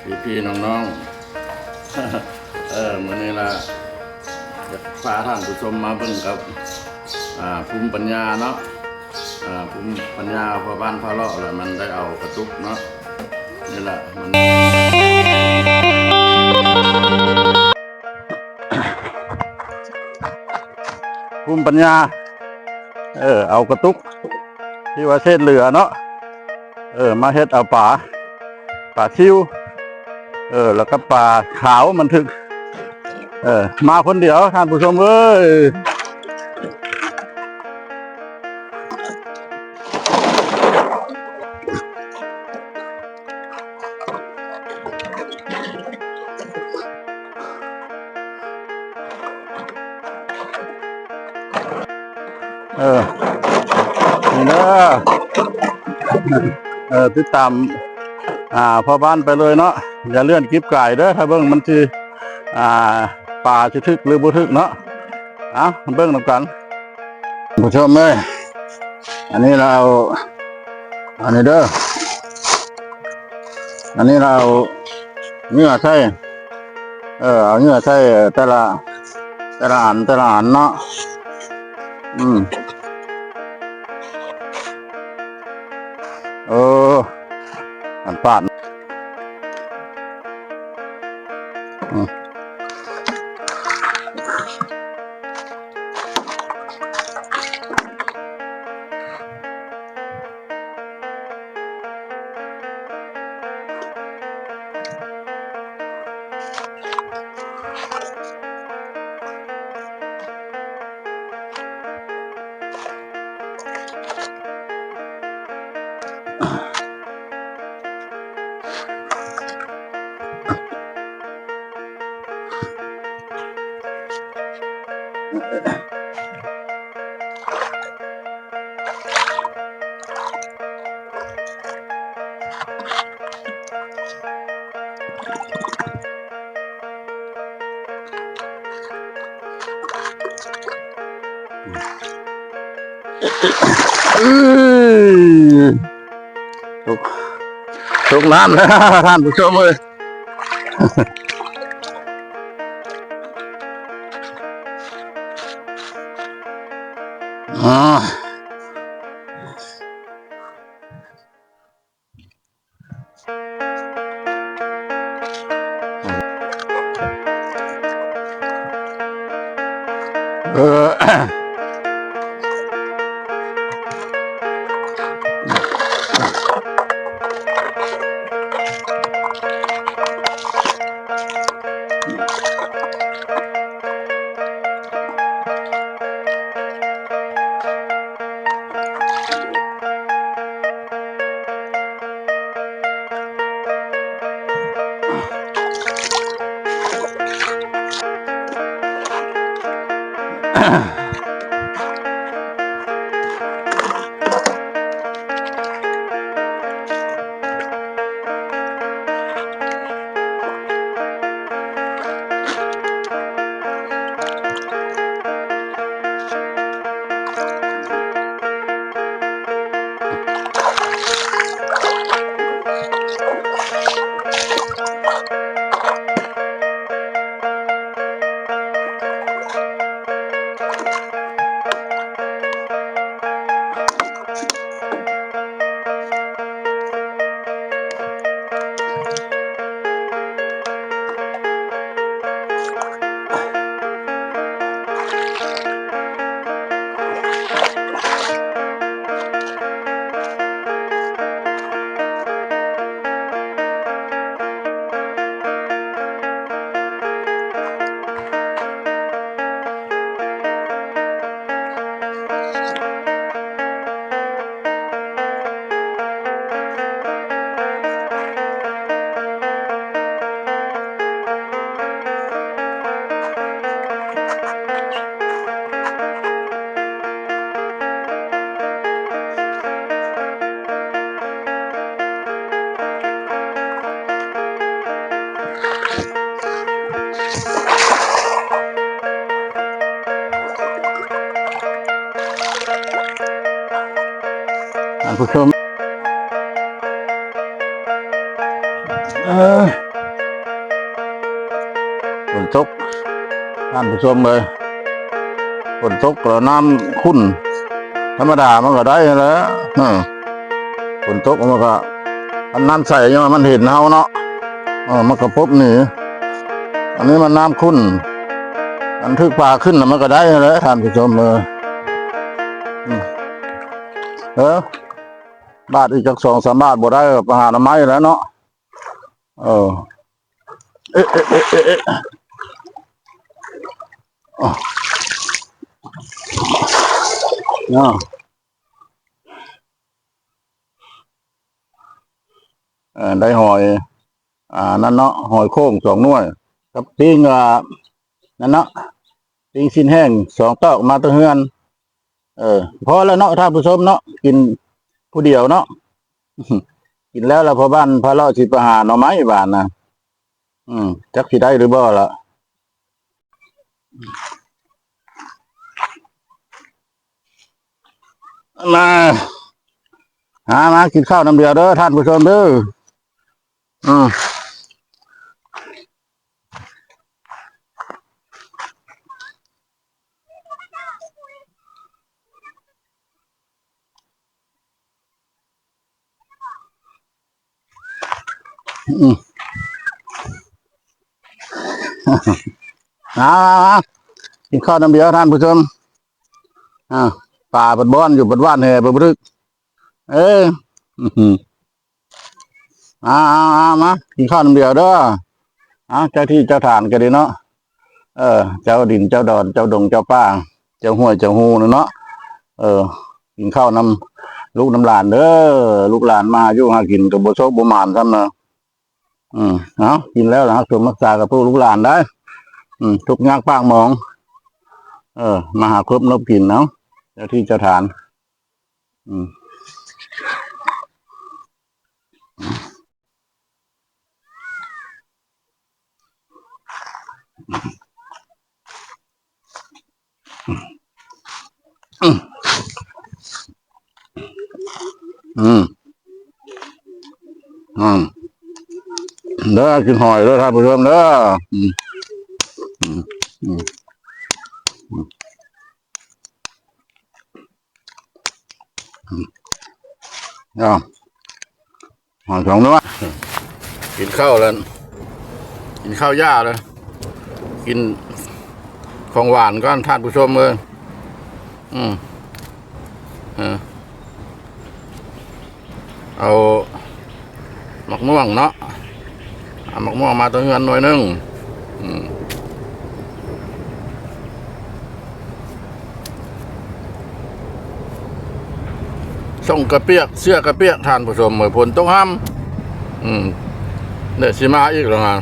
ພີ່ໆ ນ້ອງໆ ເອີ ມື້ນີ້ລະ ຢາກພາທ່ານຜູ້ຊົມມາເບິ່ງກັບ ອາ ພູມປັນຍາເນາະ ອາ ພູມປັນຍາພໍ່ບ້ານພາເລາະ ລະມັນໄດ້ເອົາກະຕຸກເນາະ ນີ້ລະມັນ ພູມປັນຍາ ເອີ ເອົາກະຕຸກ ທີ່ວ່າເສດເຫຼືອເນາະ ເອີ ມາເຮັດເອົາປາ ປາຊິວ ເອີ ແລ້ວກໍປາຂາວມັນຖືກ ເອີ ມາຄົນດຽວທ່ານຜູ້ຊົມເອີຍ. ເອີ ນີ້ເດີ ເອີ ຕິດຕາມ ອ່າ ພໍ່ບ້ານໄປເລີຍເນາະ ຢ່າເລື່ອນກິບກາຍເດີ ຖ້າເບິ່ງມັນຊິ ອ່າ ປາຊິຖືກຫຼືບໍ່ຖືກເນາະ ເອົາ ເບິ່ງນຳກັນ ຜູ້ຊົມເອີຍ ອັນນີ້ລາວ ອັນນີ້ເດີ ອັນນີ້ລາວເຫຍື່ອໃສ່ ເອີ ເອົາເຫຍື່ອໃສ່ແຕ່ລະ ແຕ່ລະອັນ ແຕ່ລະອັນເນາະ ອືມ ເອີ ອັນປາດ ອືມ. ອື ຕົກ ຕົກນ້ຳແລ້ວທ່ານຜູ້ຊົມເອີຍ ອາ. ເອີ. ທ່ານຜູ້ຊົມ ເອີ. ຕົກ ທ່ານຜູ້ຊົມເອີຍ, ຝົນຕົກແລ້ວນ້ຳຂຸ່ນ ທຳມະດາມັນກໍໄດ້ຫັ້ນແຫຼະ. ເອີ ຝົນຕົກມັນກໍ ອັນນ້ຳໃສຍັງວ່າມັນເຫັນເຮົາເນາະ. ເອີ ມັນກໍປົບໜີ. ອັນນີ້ມັນນ້ຳຂຸ່ນ ອັນຖືກປາຂຶ້ນແລ້ວມັນກໍໄດ້ຫັ້ນແຫຼະ ທ່ານຜູ້ຊົມເອີຍ. ເອີ ບາດອີກຈັກສອງສາມບາດບໍ່ໄດ້ ໄປຫາໜໍ່ໄມ້ແລ້ວເນາະ. ເອີ ເອະ ເອະ ເອະ ເອະ ເອະ ເນາະ. ເອີ ໄດ້ຫອຍ ອ່າ ນັ້ນເນາະ ຫອຍໂຂ່ງສອງໜ່ວຍ ກັບປີ້ງ ອ່າ ນັ້ນເນາະ ປີ້ງຊີ້ນແຫ້ງສອງຕອກມາແຕ່ເຮືອນ. ເອີ ພໍແລ້ວເນາະທ່ານຜູ້ຊົມເນາະ ກິນຜູ້ດຽວເນາະ. ກິນແລ້ວລະພໍ່ບ້ານພາເລາະຊິໄປຫາໜໍ່ໄມ້ບາດນະ. ອືມ ຈັກຊິໄດ້ຫຼືບໍ່ລະ. ມາ ຫາມາກິນເຂົ້ານຳດຽວເດີທ່ານຜູ້ຊົມເດີ. ອືມ ອືມ ມາ ມາ ມາ ກິນເຂົ້ານຳດຽວທ່ານຜູ້ຊົມ. ອ່າ ປາເພິ່ນບ່ອນຢູ່ ເພິ່ນຫວ່ານແຫເພິ່ນບໍ່ຖືກ. ເອີ ອື ມາ ມາ ມາ ກິນເຂົ້ານຳດຽວເດີ. ເອົາ ເຈົ້າທີ່ເຈົ້າຖານກໍດີເນາະ ເອີ ເຈົ້າດິນເຈົ້າດອນ ເຈົ້າດົງເຈົ້າປ່າ ເຈົ້າຫ້ວຍເຈົ້າຮູນີ້ເນາະ. ເອີ ກິນເຂົ້ານຳລູກນຳຫຼານເດີ. ລູກຫຼານມາຫາຢູ່ຫາກິນກໍບໍ່ໂຊກບໍ່ໝານຊ້ຳນະ. ອືມ ເອົາ ກິນແລ້ວລະຮັກສົມຮັກສາກັບລູກຫຼານໄດ້. ອືມ ທຸກຍາກປາກໝອງ ເອີ ມາຫາຄົບນົບກິນ. ເອົາ ເຈົ້າທີ່ເຈົ້າຖານ. ອືມ ອືມ ອືມ ເດີ ກິນຫອຍເດີທ່ານຜູ້ຊົມເດີ. ອືມ ອືມ ອືມ ອືມ ເອົາ ຫອຍສອງໜ່ວຍ. ກິນເຂົ້າແລ້ວ ກິນເຂົ້າຢ່າແລ້ວ ກິນຂອງຫວານກ່ອນທ່ານຜູ້ຊົມເອີຍ. ອືມ ເອີ ເອົາໝາກມ່ວງເນາະ ເອົາໝາກມ່ວງມາແຕ່ເຮືອນໜ່ວຍໜຶ່ງ. ອືມ ສົ້ງກະປຽກ ເສື້ອກະປຽກ ທ່ານຜູ້ຊົມເອີຍ ຝົນຕົກຫ້ຳ. ອືມ ແດດຊິມາອີກແລ້ວຫະ.